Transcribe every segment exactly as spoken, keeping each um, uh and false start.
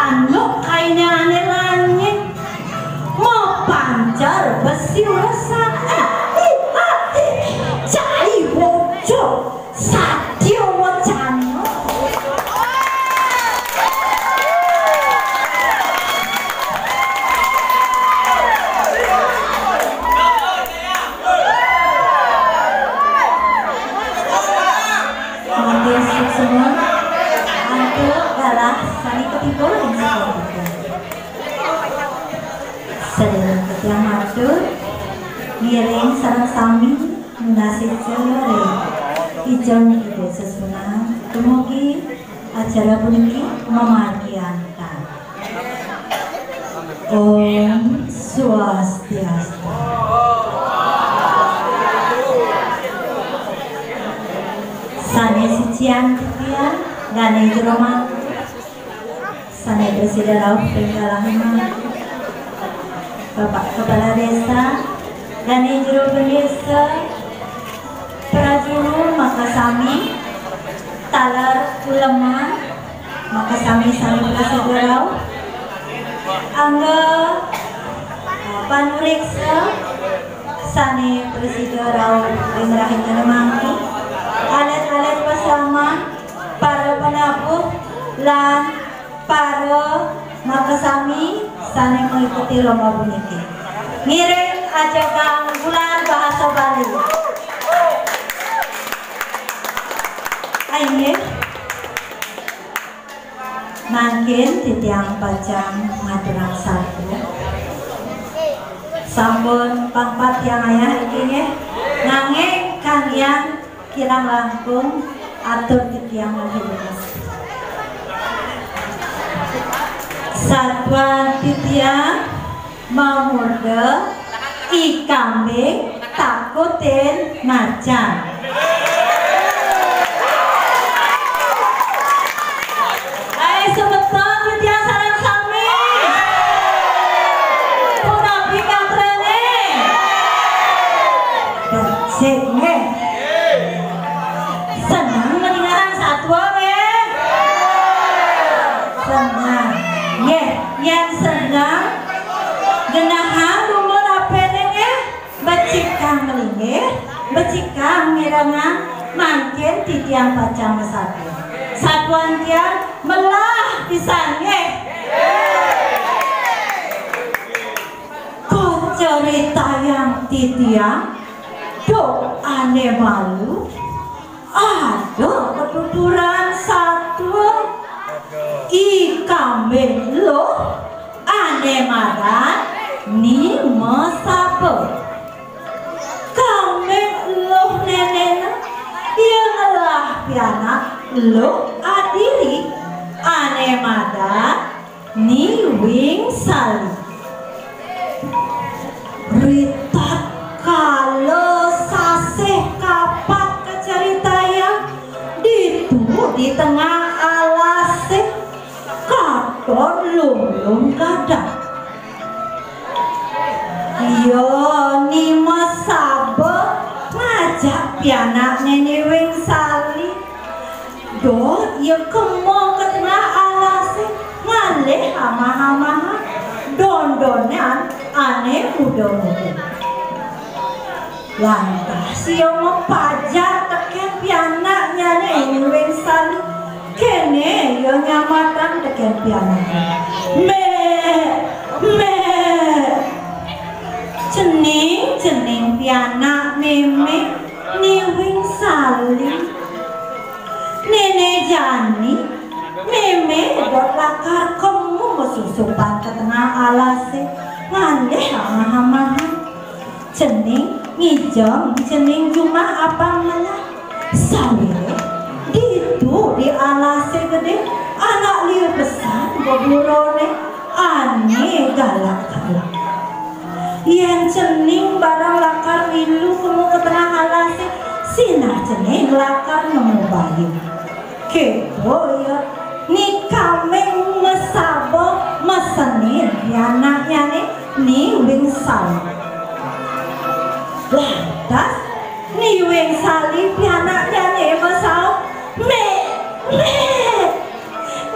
Manuk kainé ané langit, mapancar besi ora saé. Cai bocor, satya wacana. Mangkin suksma, antuk galah sané katiga ing sapunika. Sadéréng titiang matur, ngiring sareng sami nunas ica ring Ida Sesuhunan, dumugi acara puniki mamargi antar. Om Swastiastu. Sané sisian titiang, dané jero mantuk, sané prasida rauh ring galahé mangkin. Bapak Kepala Desa, dané jero bendésa, prajuru makasami, taler uleman, makasami sané prasida rauh. Angga, eh, panuréksa sané prasida rauh ring rahinané mangkin. Alit-alit pasaman, para panabuh, lan para makasami sané mengikuti lomba puniki. Ngiring ajagang Bulan Bahasa Bali. Inggih. Mangkin titiang pacang ngaturang satua. Sampun pangpat tiang ayah iki nggih. Nanging kanggian kirang langkung atur titiang malih leres. Satuan titiang mamurda I Kambing Takutin Macan. Hai semeton titiang sareng sami. Punapi gatrané? Becik nggih. Seneng nglinggahan satua nggih? Seneng. Nggih, yén seneng, genahang dumun apiné nggih. Becikang malinggih, becikang mirengang, mangkin titiang pacang masatua. Satuan tiang melah pisan nggih. Kacaritayang titiang, duh ané malu, ada katuturan satua I Kambing Luh ané madan Ni Masaba. Kambing Luh nénéna, ia ngelah pianak luh adiri ané madan Ni Wing Sali. Ritatkala sasih kapat kacaritayang, ditu di tengah alasé katon lumlum gadah. Ia Ni Masaba ngajak pianakné Ni Wing Sali. Duh, ia kema ka tengah alasé, ngalih amah-amahan, dondonan ané muda-muda. Lantas ia mapajar tekén pianaknyané Ni Wing Sali. Kéné ia nyambatang tekén pianakné. Mék, mék. Cening, cening pianak mémé Ni Wing Sali. Néné jani, mémé dot lakar kema masusupan ka tengah alasé, ngalih amah-amahan. Cening ngijeng, cening jumah apang melah. Sawiréh ditu di alasé gedé, anak liu pesan beburoné ané galak-galak. Yén cening barang lakar milu kema ka tengah alasé, sinah cening lakar nemu bayu. Kéto ia, Ni Kambing Masaba mesenin pianaknyané Ni Wing Sali. Lantas Ni Wing Sali pianaknyané masaut, "Mék, mék,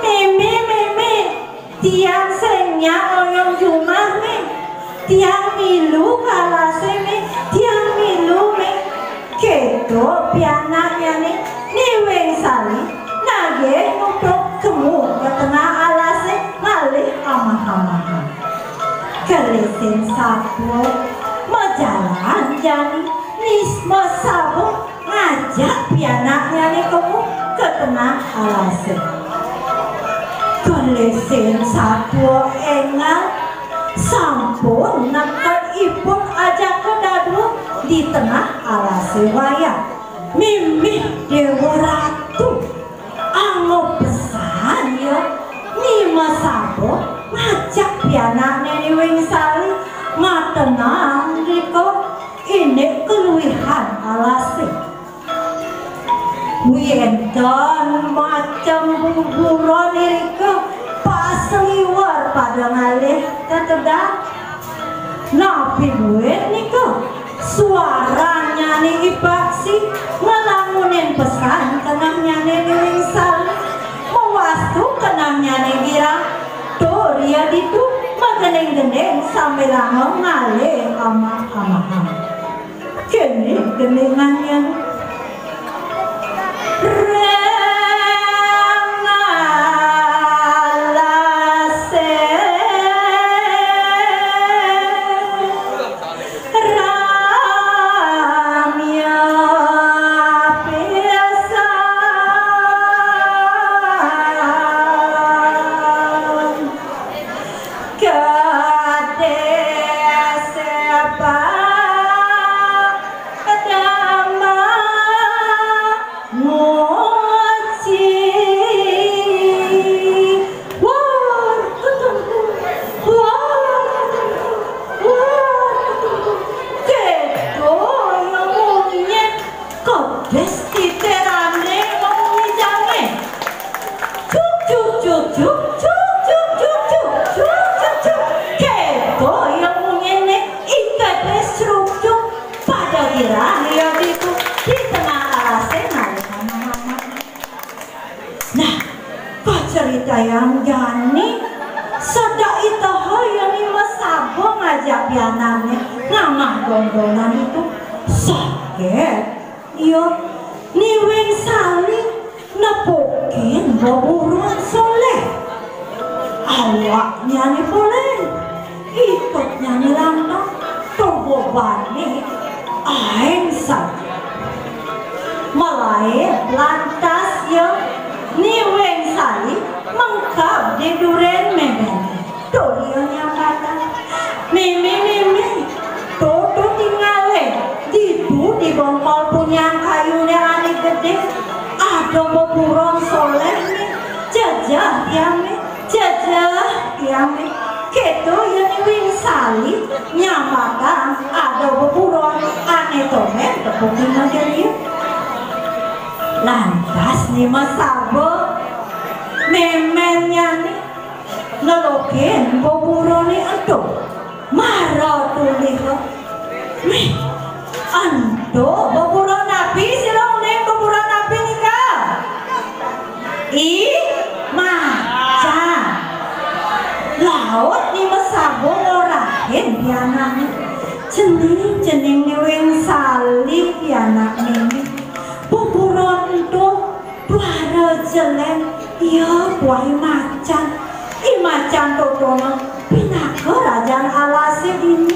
mémé, mémé." Tiang sing nyak oyong jumah, Mé. Tiang milu ka alasé, Mé. Tiang milu, Mé. Kéto pianaknyané Ni Wing Sali nagih nutup kemu ka tengah alasé ngalih amah-amahan. Gelising satua majalan jani Ni Mé Saba ngajak pianaknyané kemu ka tengah alasé. Gelising satua énggal sampun neked ipun ajaka dadua di tengah alasé wayah. Mimih Déwa Ratu, angop pesan ya, Ni Mé Saba ngajak pianakné Ni Wing Sali matenang rika indik kaluihan alasé. Wénten macem buburon irika pasliwer pada ngalih tetedak. Napi buin nika? Suarannyané I Paksi nglamunin pesan kenahnyané Ni Wing Sali. Mawastu kenahnyané girang tur ia ditu magending-gending sambilanga ngalih amah-amahan. Kéné gendingannya. Rang alasé ramya pisan. Kadé sepa dama nguci. Wah, ketungku. Wah, ketungku. Wah, ketungku. Kéto yang munyin. Kedes titirané mamunyi jangé. Cuk, cuk, cuk, cuk, cuk, cuk, cuk, cuk, cuk, cuk, cuk. Kéto ia munyiné, I Kedes crucuk pada girang ia ditu di tengah alasé ngalih amah-amah. Nah, kacaritayang jani, sedek itaha ia Ni Mé Saba ngajak pianakné ngamah dondongan ditu. Saget ia, Ni Wing Sali nepukin beburon soléh. Awaknyané poléng, iketnyané lantang, tur bebané aéng saja. Malaib lantas ia, Ni Wing Sali mengkab di durén mémén. Tur ia nyambatang, "Mémé, mémé, to, to tingalé, ditu di bongkol punyan kayuné ané gedé, ada beburon soléh, Mé. Jejeh tiang, Mé, jejeh tiang, Mé." Kéto ia Ni Wing Sali nyambatang ada beburon ané tombén tepukin negeri. Lantas Ni Mé Saba, méménnyané, nelokin beburoné ento. Mara tuliha. "Mih, ento beburon napi, sira uning beburon napi nika?" "I macan." Laut Ni Mé Saba ngorahin pianakné. Cening-cening Ni Wing Sali pianakné. Beburon ento Tuara jelén, ia tuah I Macan. I Macan totona pinaka rajan alasé dini.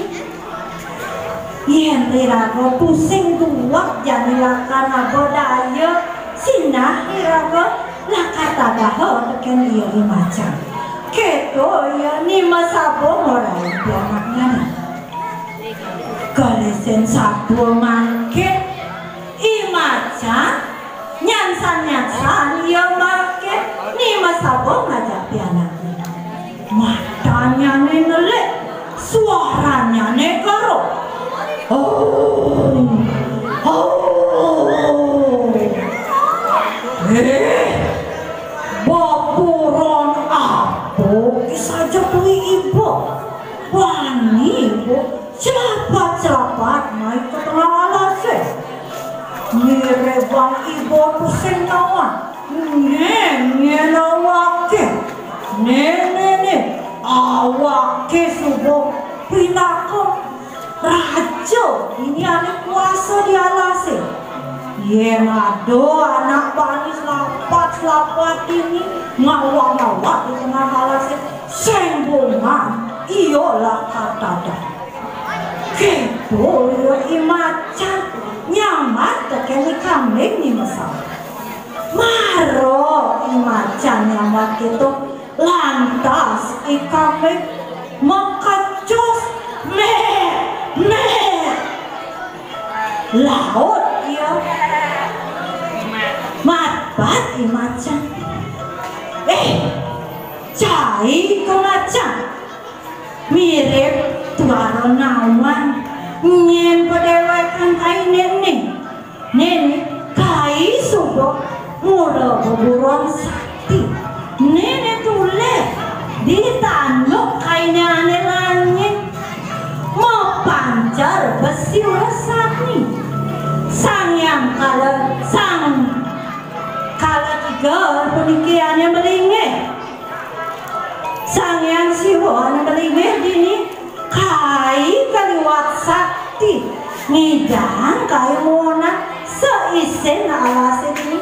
Yén iraga tusing duweg jani lakar ngaba daya, sinah iraga lakar tadaha tekén ia I Macan. Kéto ia Ni Mé Saba ngorahin pianaknyané. Gelisin satua mangkin, I Macan nyansan-nyansan ia mangkin, Ni Mé Saba ngajak pianakné. Matannyané nelik, suarannyané gero. Oh, oh. Eh, beburon apa ki saja beli iba? Bani iba celapat-celapat mai ka tengah alasé. Ngirebang iba tusing nawang. Nyén, nyén awaké. Né, né, né, Awaké suba pinaka raja dini ané kuasa di alasé. Yén ada anak bani selapat-selapat dini ngawak-ngawak di tengah alasé, sing bungan ia lakar tadah. Kéto ia I Macan nyambat tekén I Kambing né masaut. Mara I Macan nyambat kéto, lantas I Kambing makecus, méh, méh. Laut ia. Matpat I Macan. Éh, cai ka Macan. Mirip tuara nawang, nyén padéwékan kai néné. Néné kai suba mula beburon sakti. Néné tuléh di tanduk kainé ané lanying, mapancar besi resapné. Sang Hyang Kala, Sang Kala Tiga puniki ané malinggih. Sang Hyang Siwa ané malinggih dini kai kaliwat sakti ngidang kai muonan saisin alasé dini,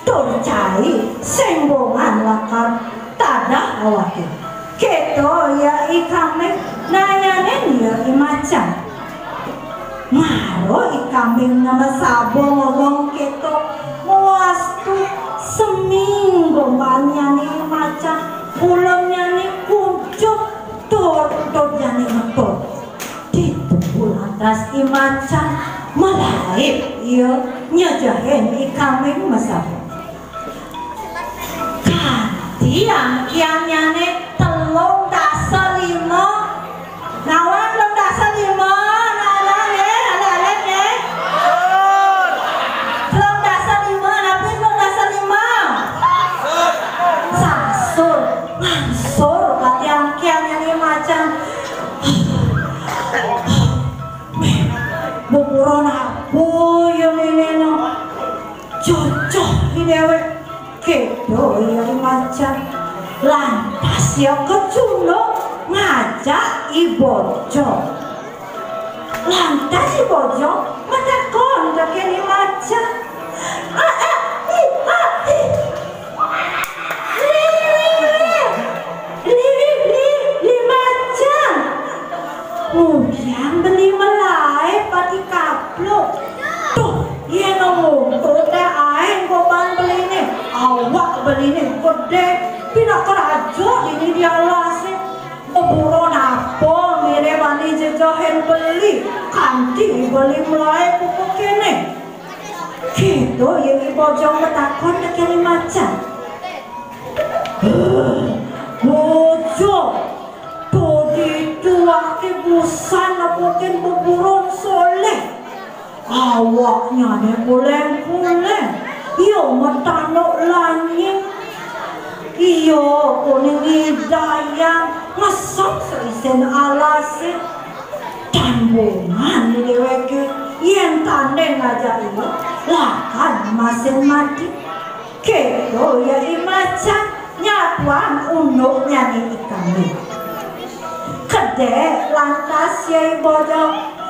tur cai sing bungan lakar tadah awaké. Kéto ia I Kambing nanyanin ia I Macan. Mara I Kambing né masaba ngomong kéto, mawastu seminggu bannyané I Macan, ulennyané kuncup, tur entudnyané ngeput. Ditu lantas I Macan malaib ia nyejehin I Kambing masaba. Kanti angkiannyané telung dasa lima. Nawang telung dasa lima, anak-anak nggih, alit-alit nggih. Telung dasa lima, napi telung dasa lima? Sasur, mangsur, kanti angkiannyané I Macan. Méh, beburon apa ya ménéna? Cocoh di déwék. Kéto ia I Macan. Lantas ia kacunduk ngajak I Bojong. Lantas I Bojong matakon tekén I Macan. Ah, ah, ih, ah, ih. Lih, lih, lih, lih, lih Macan. Ngudiang beli malaib pati kapluk. Tuh, yén ngumpul té aéng goban beliné, awak beliné gedé, pinaka raja dini di alasé. Beburon apa miré bani jejehin beli, kanti beli malaib buka kéné. Kéto ia I Bojong matakon tekén I Macan. Bojong, to ditu aké busan nepukin beburon soléh. Awaknyané kuléng-kuléng, ia matanduk lanying. Ia kuning ngidayang ngesep saisin alasé. Tan bungan déwéké, yén tanding ngajak ia, lakar masin mati. Kéto ia I Macan nyatuang unduknyané I Kambing. Kedék lantas ia I Bojong.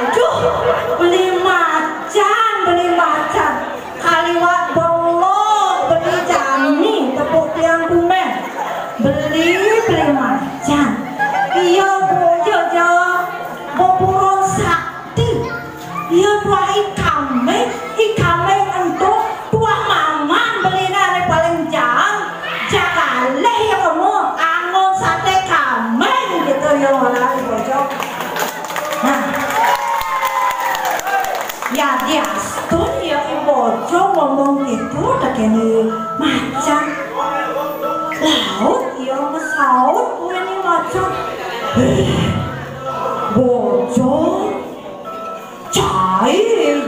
Aduh, beli Macan, beli Macan. Kaliwat beli jani tepuk tiang tumbén. Beli, beli Macan. Ia boya ja beburon sakti. Ia tuah I Kambing, I Kambing ento tuah mangan beliné ané paling jaang, jak alih ia kema angon saté kambing kéto ia ngolah I Bojong. Nah, yadiastun ia I Bojong ngomong kéto tekén I Macan. Laut ia masaut buin I Macan. Éh, Bojong. Cai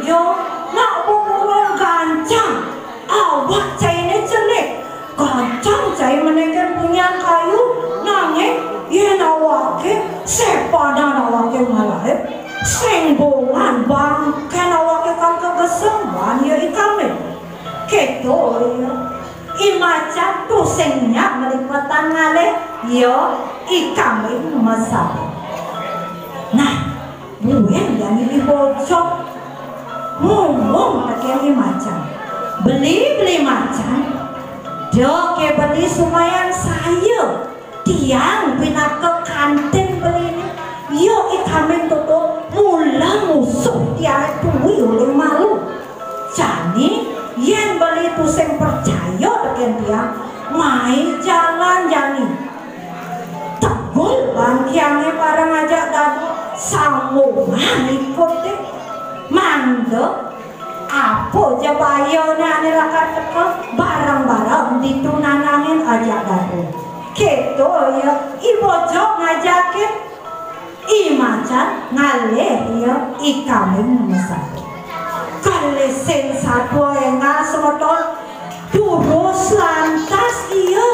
ja nak beburon gancang. Awak cainé cenik. Gancang cai manékén punyan kayu. Nanging yén awaké, sépadan awaké malaib, sing bungan bangkén awaké kan kagesem baan ia I Kambing. Kéto Kéto ya. I macan tusing nyak malipetan ngalih ya I Kambing masabda. Nah, buin jani I Bojog ngomong tekén I Macan. Beli, beli Macan, da ké beli sumayan saya. Tiang pinaka kantin beliné. Ya I Kambing to mula musuh tiangé tui uling malu. Jani yén beli tusing percaya tekén tiang, mai jalan jani. Tegul bangkiangé bareng ajak dadu, sambungan ikuté. Mangda apa ja bayané ané lakar teka, bareng-bareng ditu nanangin ajak dadu. Kéto ya, I Bojog ngajakin, I Macan ngalih ya I Kambing masabda. Kelisin satua énggal semeton, durus lantas ya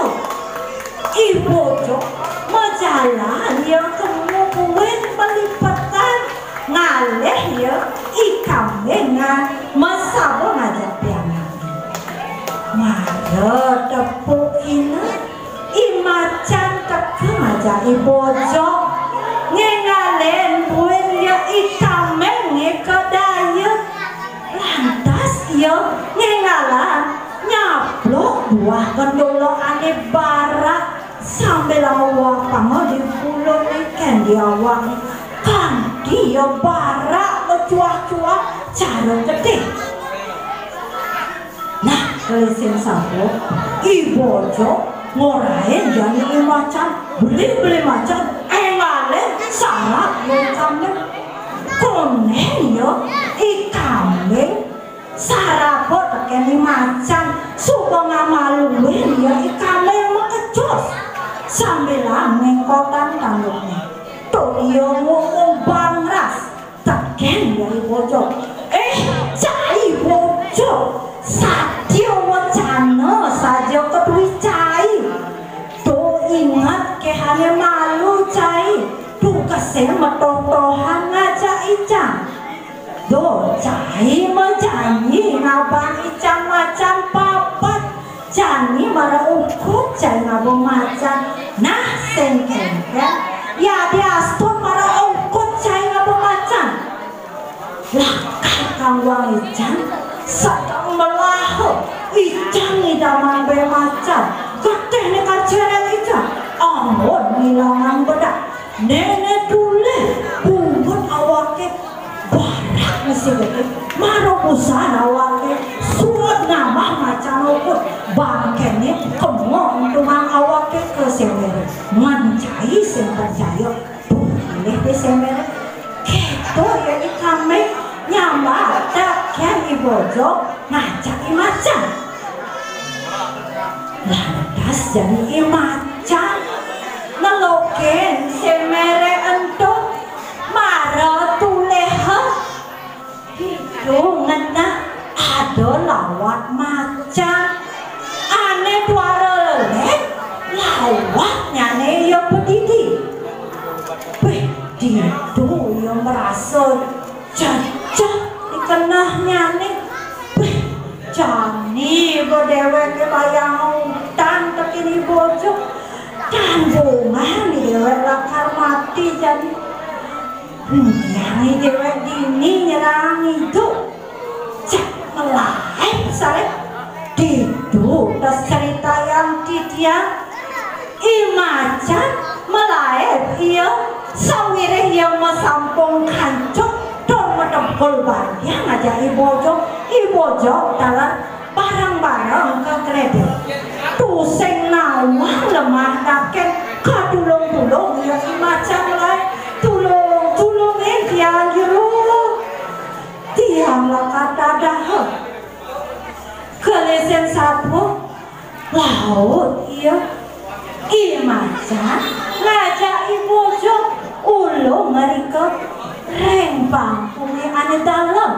I Bojog majalan ya kemu buin malipetan ngalih ya I Kambing masabda ngajak pianak. Mara tepukina, I Macan teka ngajak I Bojog ngénggalin buin ya I Kambing ngé ka daya. Lantas ya ngénggalan nyaplok buah kendola ané barak sambilanga wapanga di puluné kén di awakné. Kanti ya barak macuah-cuah cara getih. Nah, kelisin satua, I Bojog ngorahin jani I Macan, beli, beli Macan, énggalin sarab ya I Kambing. Koné ya I Kambing saraba tekén I Macan, suba ngamaluin ya I Kambing makecus. Sambilang méngkotan tandukné. Tur ya ngomong bangras tekén ya I Bojog. Eh, cai Bojog, satia wecana saja ka dui cai. To inget kéhané malu cai, dugasé matoh-tohan ngajak icang. Do cai majanji ngabang icang macan papat. Jani mara ungkup cai ngaba macan. Nah, sing kénkén, ya diastun mara ungkup cai ngaba macan. Lakar kangguang icang, sedeng melaha icang ngidamang bé macan. Getihné kar céréng icang. Amun ngilangang bedak. Néné tulih bungut awaké, barak misi getih, mara busan awaké, suud nambah macan ukud, bangkéné kema entungan awaké ka Seméré. Ngan cai sing percaya, tuh pilih deh Seméré. Kéto ya I Kambing nyambat tekén I Bojog ngajak I Macan. Lantas jani I Macan nelukin Seméré ento mara tuliha. Ditu ngenah ada lawat macan ané tuara lelét, lawatnyané ya padidi. Béh, ditu ya marasa jejeh di kenahnyané. Béh, jani ba déwéké bayang utang tekén I Bojog. Tan bungan déwék lakar mati jani. Tiang déwék dini nyerang idup. Cak melaib sareng. Ditu tas ceritayang titiang. I Macan melaib ia, sawiréh ia masampung kancup tur matempul bantiang ajak I Bojog. I Bojog taler bareng-bareng ka kredit. Tusing nawang lemah dakén, katulung-tulung ia I Macan melaib. Tulung, tulungin tiang jero. Tiang lakar dadah. Kelisin satua, laut ia. I Macan ngajak I Bojog ulung ngrika ring bangkuné ané dalem,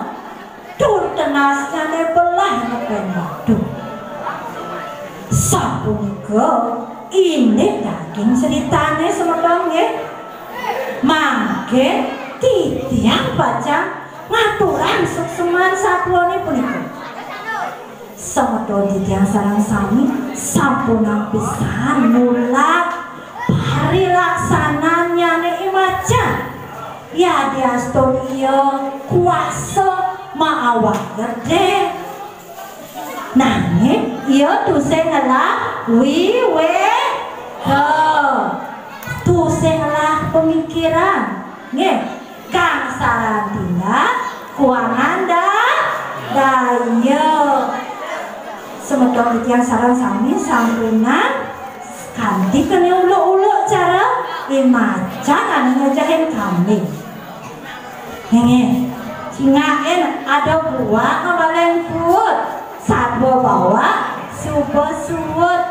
tur tenasnyané belah nepén batu. Sapunika indik daging critané semeton nggih. Mangkin titiang pacang ngaturang suksman satuané punika. Semeton titiang sareng sami sampunang pisan nulak parilaksanannyané I Macan. Yadiastun ia kuasa maawak gedé, nanging ia tusing ngelah wiwéha. Tusing ngelah pemikiran. Nggih, gangsaran tindak, kuangan da-, daya. Semeton titiang sareng sami sampunang kanti kéné uluk-uluk cara I Macan anu ngejahin kambing. Nggih, cingakin ada buah ngebaleng puut, sarwa bawak suba suut,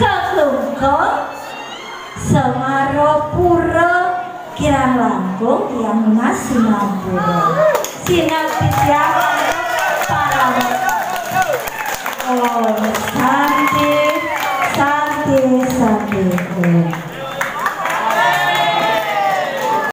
keklungkung Semarapura, kirang langkung tiang nunas sinampura. Sineb titiang parama. Om Santi, Santi, Santi, Om.